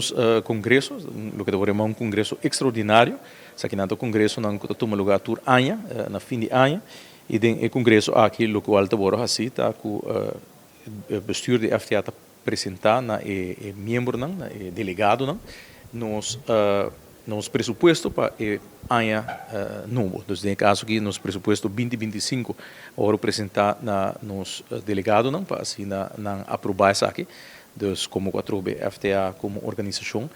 Nos congreso, loke ta yama un congreso extraordinario, esakinan ta congresonan cu ta tuma luga tur aña, na fin di aña, y den e congreso aki loke ta wordo haci ta cu bestuur di FTA ta presenta na e miembronan, na e delegadonan, nos presupuesto pa e aña nobo. Dus den e caso aki, nos presupuesto 2025 a wordo presenta na nos delegadonan, pa asina nan aproba esaki. Dus como atrobe FTA como organisacion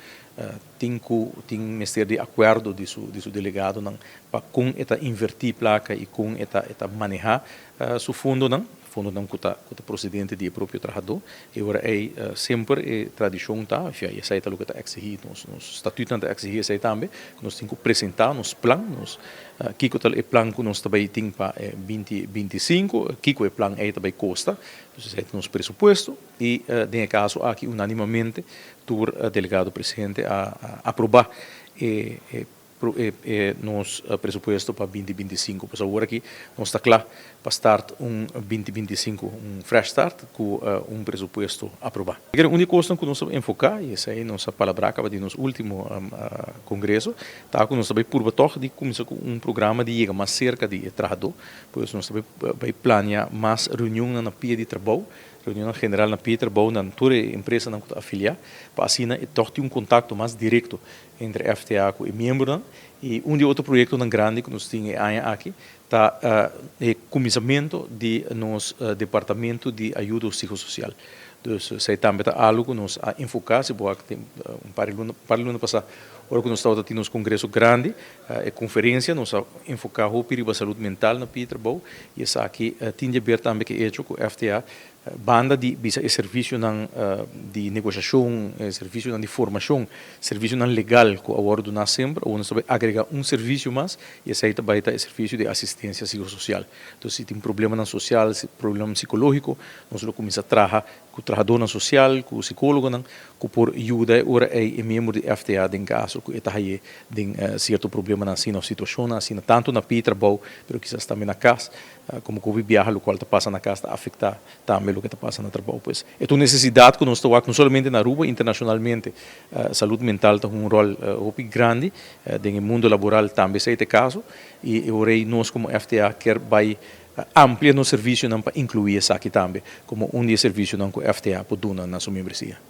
tin mester di acuerdo di su delegadonan pa con e ta inverti placa y con e ta maneha su fondonan cu ta procedente di propio trahador. Y awor e semper e tradicion ta, esey ta loke ta exigi, nos statuut ta exigi esey tambe, cu nos tin cu presenta nos plan, nos kico ta e plan cu nos tambe tin pa 2025, kico e plan ey tambe costa, dus esey ta nos presupuesto y den e caso aki unanimamente tur delegado presente a aproba e nos presupuesto pa 2025. Pues awor aki nos ta cla pa start un 2025, un fresh start cu un presupuesto aproba. Un cos cu nos a enfoca, y esey nos a palabra caba den nos ultimo congreso, ta cu nos tambe purba toch di cuminsa cu un programa di yega mas cerca di trahador, pues nos tambe ta bay planea mas reunion na pia di trabou, reunion general na pia di trabou, na tur empresanan cu ta afilia, pa asina toch tin un contacto mas directo entre FTA cu e miembronan. Y un di otro proyectonan grandi cu nos tin aki ta e cuminsamento di nos departamento di ayudo psicosocial. Dus esey tambe ta algo cu nos a enfoca, si bo un par di luna pasa, ora cu nos tabata tin nos congreso grandi, e conferencia, nos a enfoca hopi riba salud mental na pia di trabou, y esaki tin di haber tambe cu hecho cu FTA, banda di bisa e servicionan di negociacion, servicionan di formacion, servicionan legal cu a wordo duna semper, nos tambe a agrega un servicio mas, y esey tambe ta e servicio di asistencia psicosocial. Anto, si tin problemanan social, si problema psicologico, nos lo cuminsa traha cu trahadornan social, cu psicologonan, cu por yuda ora e miembro di FTA den caso cu ta ey den cierto problemanan asina, of situacion asina, tanto na pia di trabou, pero kisas tambe na cas, como cu biaha loke ta pasa na cas ta afecta tambe loke ta pasa na trabou. Pues, e un necesidad cu nos ta no solamente na Aruba, internacionalmente, salud mental ta un rol hopi grandi den mundo laboral tambe esey ta e caso, y awor nos como FTA kier bay amplia nos servicionan pa inclui esaki tambe como un di e servicionan cu FTA por duna na su membresia.